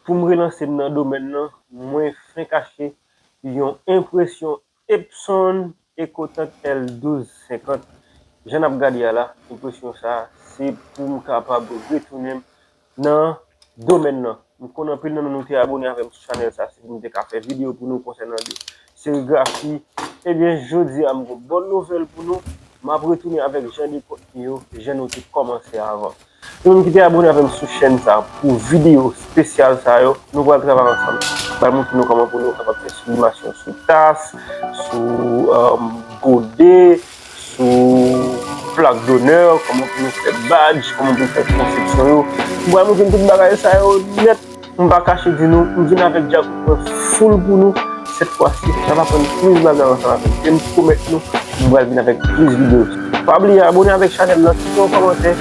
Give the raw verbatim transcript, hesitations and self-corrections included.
Pou m relanse m nan domèn nan, mwen fenk achte yon enpresyon Epson EcoTank L douz senkant. Jan n ap gade a la, enpresyon sa a, se pou m kapab retounen m nan domèn nan. M konnen anpil nan nou, nou te abone avè m sou chanèl sa, se pou m te ka fè videyo pou nou konsènan de serigrafi. Ebyen, jodi a, m gon bòn nouvèl pou nou. M ap retounen avèk jan de kontni yo, jan nou te kòmanse avan. Pou moun ki te abone avè m sou chèn sa pou videyo espesyal sa yo, nou pral travay ansanm. M pral montre nou kòman pou nou kapab fè siblimasyon sou tas, sou um, gode, sou plak donè, kòman pou nou fè badj, kòman pou nou fè konsepsyon yo. M pral montre nou tout bagay sa yo nèt. M pa kache di nou, m vin avèk djakout mwen full pou nou. Sèt fwa si, sa va pran plis bagay ansanm avè m. E m pwomèt nou, m pral vin avèk plis videyo. Pa bliye abone avèk chanèl lan, kite yon kòmantè.